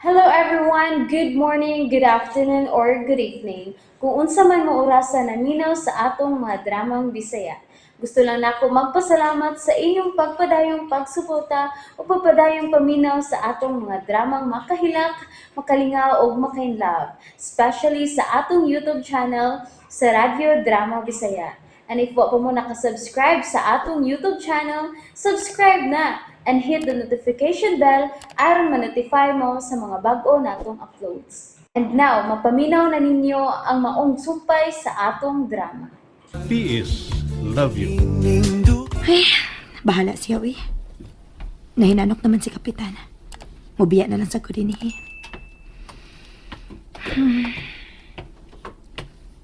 Hello everyone! Good morning, good afternoon, or good evening. Kung unsa man mo orasa naminaw sa atong mga dramang Bisaya. Gusto lang nako magpasalamat sa inyong pagpadayong pagsuporta o pagpadayong paminaw sa atong mga dramang makahilak, makalingaw ug makainlove, especially sa atong YouTube channel sa Radyo Drama Bisaya. And if wa pa mo nakasubscribe sa atong YouTube channel, subscribe na and hit the notification bell aron ma-notify mo sa mga bag-o natong uploads. And now, mapaminaw na ninyo ang maong sumpay sa atong drama. PS Love you. Ay, bahala siya, uy. Nahinanok naman si Kapitan. Mubiya na lang sa kurini.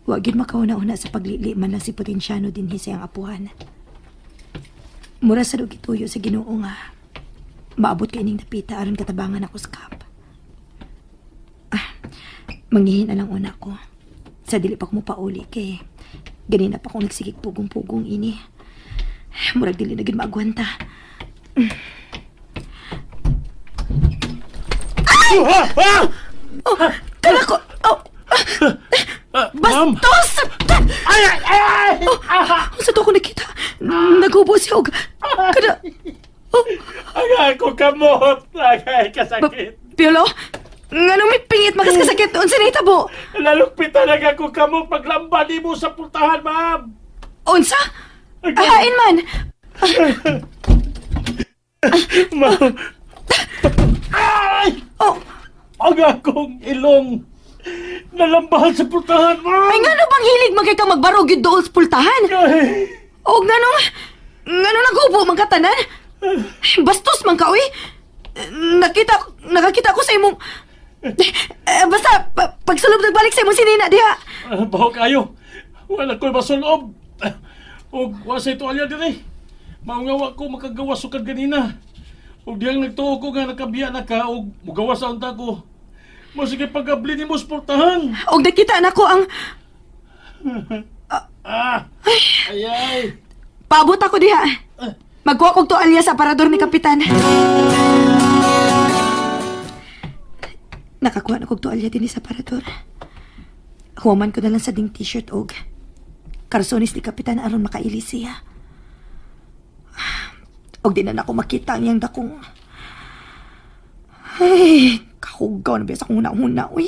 Wa gyud makauna-una sa paglili man lang si Potensyano dinhi sa iyang apuhan. Mura sa gituyo sa Ginoo nga maabot kay ining dapita aron katabangan ako sa kap. Ah, manghihin na lang una ko. Sa dili pa ko mopauli kay ganina pa ko nagsigig pugong-pugong ini. Murag dili na gyud maagwanta. Oh, kala ko. Oh, Ma'am! bastos! Ay! Ay! Ay! Oh, sa to ko nakita. Naghubo siya og kada. Oh, Agay ko kamot! Agay kasakit! Piolo, nganong may pingit makaskasakit unsa na itabo? Lalukpit talaga ko kamot paglamba nimo sa pultahan, ma'am! Unsa? Ahain man. Ma'am! Ay! Oh, Ang akong ilong! Nalambahan sa pultahan, ma'am! ay ngano bang hilig man kay kang magbarog yun dool sa pultahan? Ay! O nganong naghubo man ka tanan? Bastos man ka, uy. Nakita, nakakita ko sa imong. Eh, basta, pagsulob nagbalik sa imong sinina diha. Ah, baho kayo! Wala ko'y masulob! Og wa sa ito alya dire. Maungawa ko makagawas sukad ganina. Og diyang nagtuo ko nga nakabiya na ka og mugawas sa unta ko. Mo sige pagabli nimo sa pultahan. Og nakita na ko ang. Ah! Ay ay! Paabot ako diha. Magkuha kog tualya sa aparador ni Kapitan. Nakakuha na kog tualya dinhi sa aparador. Huwaman ko na lang sa ding t-shirt og karsonis ni Kapitan aron makaili siya. Og di na nako makita ang iyang dakong. Ay, kahugaw na biya sa akong huna-huna, uy.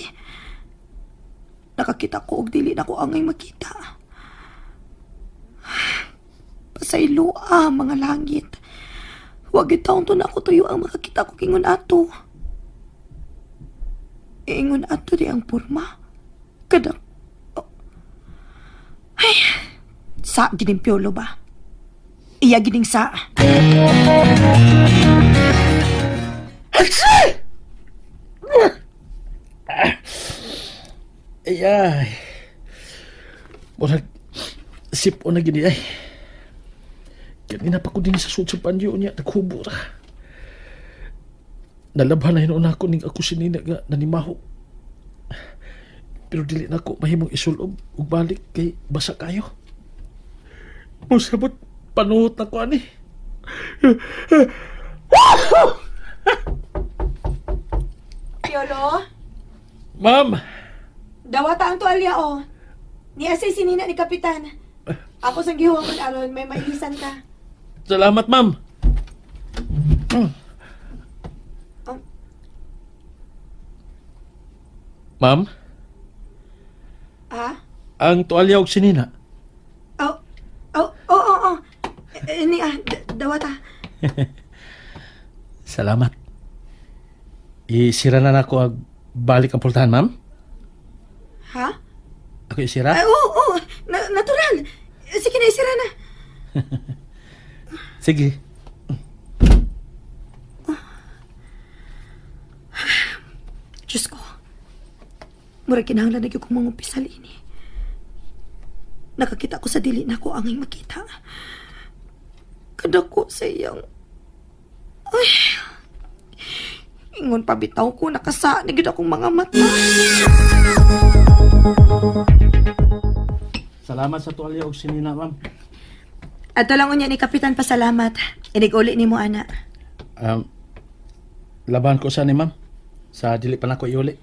Nakakita ko og dili na ko angay makita. Pasaylo ah, mga langit. Huwag taon to na ako tuyo ang makakita ko kingon ato. Ingon ato di ang porma. Kada. Oh. Ay, sa gining Piolo ba? Iya gining sa. Ay ay! Murag sip-o na gini ay. Ganina pa ko din sa sud sa banyo niya, naghubo ra. Nalabhan na hinuon ako ning ako sinina nga nanimaho. Pero dili na ako mahimong isulob ug balik kay basa kayo. Musabot panuhot na ko ani. Piolo, Ma'am, dawata ang tuwalya o. Niya say sinina ni Kapitan. Ako sang gihuwaman aron may mailisan ka. Salamat, ma'am. Ma'am, Ha? ang tuwalya og sinina. Oh. Eh, ni ah, dawata. Salamat. Isira na nako ang balik ang pultahan, ma'am. Ha? Ako isira? Ay, oo, oo. Natural. Sige na, isira na. Sige. Diyos ko. Murag kinahanglan na gyud kong mangumpisal ini. Nakakita ko sa dili na ko angay makita. Kadako sa iyang. Ay! Ingon pa bitaw ko, nakasa na gyud akong mga mata. Salamat sa tuwalya og sinina, ma'am. Ato lang unya ni Kapitan pasalamat. Inig-uli ni mo, ana. Laban ko sa ni, ma'am. Sa dili pa nako iuli.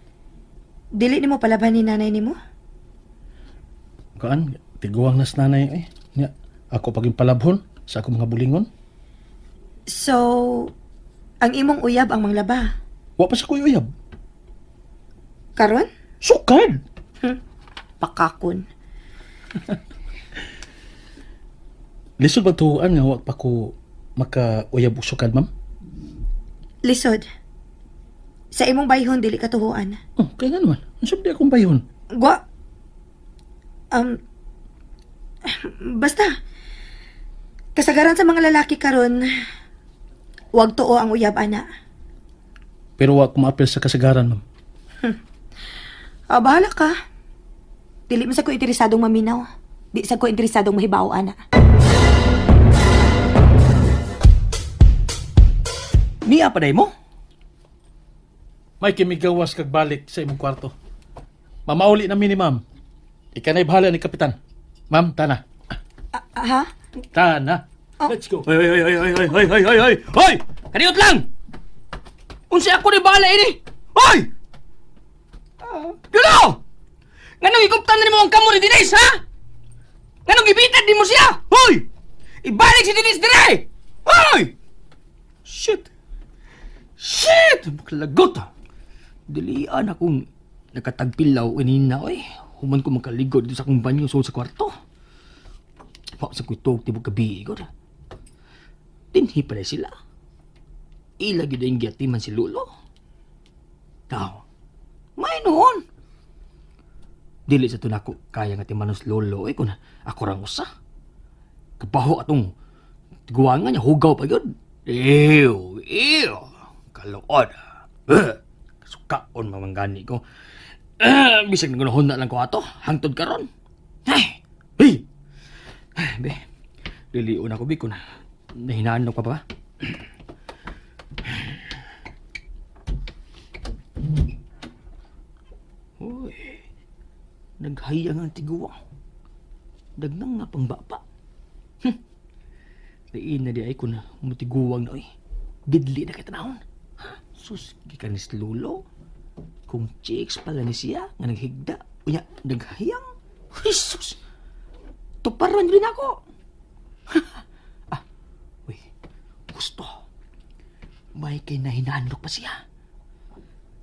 Dili nimo palaban ni nanay nimo? Kuan, tiguang nas nanay eh. Nya, ako paging palabhon sa akong mga bulingon. So, ang imong uyab ang manglaba. Wa pa sa ko'y uyab. Karon? Sukad! Pakakon. Lisod ba tuhuan nga wa pa ko makauyab og sukad, ma'am? Lisod. Sa imong bayhon dili ka tuhuan. Oh, kaya nga naman. Ang di akong bayhon. Gwa. Basta. Kasagaran sa mga lalaki karon, wag tuo ang uyab ana. Pero wa ko maapil sa kasagaran, ma'am. Ah, bahala ka. Dili man sa ko interesadong maminaw. Di sa ko interesadong mahibaw ana. Niya pa mo? May kimigawas kag balik sa imong kwarto. Mamauli na mi ni ma'am. Ika na'y bahala ni Kapitan. Ma'am, tana. Ah, ha? Tana. Oh. Let's go. Hoy, hoy, hoy, hoy, hoy, hoy, hoy, hoy, hoy, hoy! Kaniot lang! Unsa ako ni bahala ini? Hoy! Dulo! Nganong ikuptan na nimo ang kamo ni Denise, ha? Nganong gibitad nimo siya? Hoy! Ibalik si Denise dire! Hoy! Shit! Shit! Maklagot! Dilian akong nakatagpilaw inina, oy. Human ko makaligo dito sa akong banyo sulod sa kwarto. Wa sa kuitog tibok gabi, god. Dinhi pa na sila. Ila gyud ang giyatiman si Lulo. Tao. May noon. Dili sa tunako kaya nga timanos Lolo eh kun ako rang usa. Kabaho atong tiguangan niya hugaw pa gyud. Ew, ew. Kaluod. Eh, Sukaon mamanggani ko. Eh, bisag nagunahon na lang ko ato hangtod karon. Ay, hey. Ay, be. Liliun ako, be, kung nahinaan pa ba? Uy, naghayang ang tiguang. Dagnang nga pang bapa. Diin na di ay kun mutiguang na oy. Didli na kay tanahon. Ha? Sus, gikanis lulo. Kung chicks pala ni siya nga naghigda, unya naghayang. Jesus! Tuparan rin ako. Ah, uy, gusto. May kinahinanok pa siya.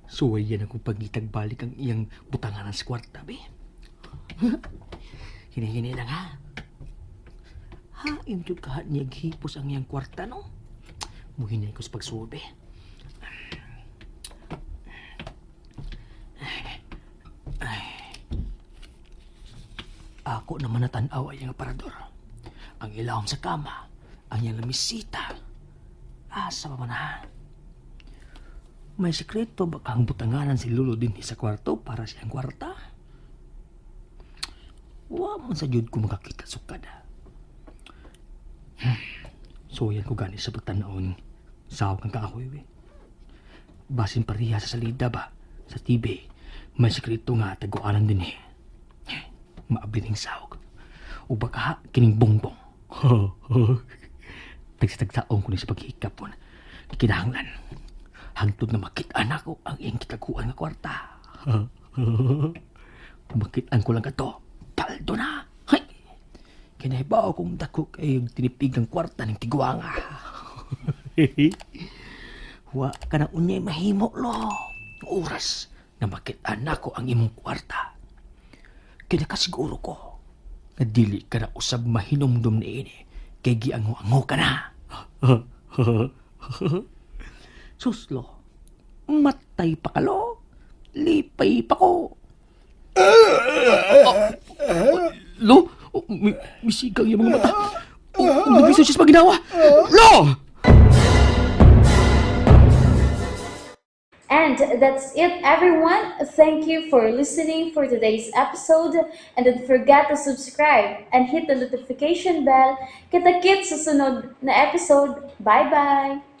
Suway yan akong pagitagbalik ang iyang butanganan sa kwarta, be. Hinihini lang, ha? Ha, imjud ka niya gihipos ang iyang kwarta, no? Muhinay ko sa pagsubi. Ako naman natanaw ay ang aparador. Ang ilawom sa kama, ang iyang lamisita. Asa pa man ha? May sekreto ba kang butanganan si Lolo din sa kwarto para sa iyang kwarta? Wa man sa jud ko makakita sukad. So yan ko gani sa pagtanaw ng sawag ng kahoy. We. Basin pareha sa salida ba? Sa TV, may sekreto nga taguanan din eh. Maabli ning sawag. O baka kining bongbong. Tagsitagtaong ko ni sa paghikapon. Kinahanglan. Hangtod na makit-an ako ang iyang kitaguan nga kwarta. Makit-an ko lang kato. Paldo na! Hay! Kinahibaw kong dako kay tinipig ang kwarta ng tiguanga. Wa ka na unyay mahimo lo. Oras na makit-an nako ang imong kwarta. Kinakasiguro ko nga dili ka na usab mahinumdum niini kay giango-ango ka na. Suslo, matay pa ka lo. Lipay pa ko. Lo, oh, misigang yung mga mata. Oh, oh, siya sa paginawa. Lo! And that's it, everyone. Thank you for listening for today's episode. And don't forget to subscribe and hit the notification bell. Kita-kits sa sunod na episode. Bye-bye!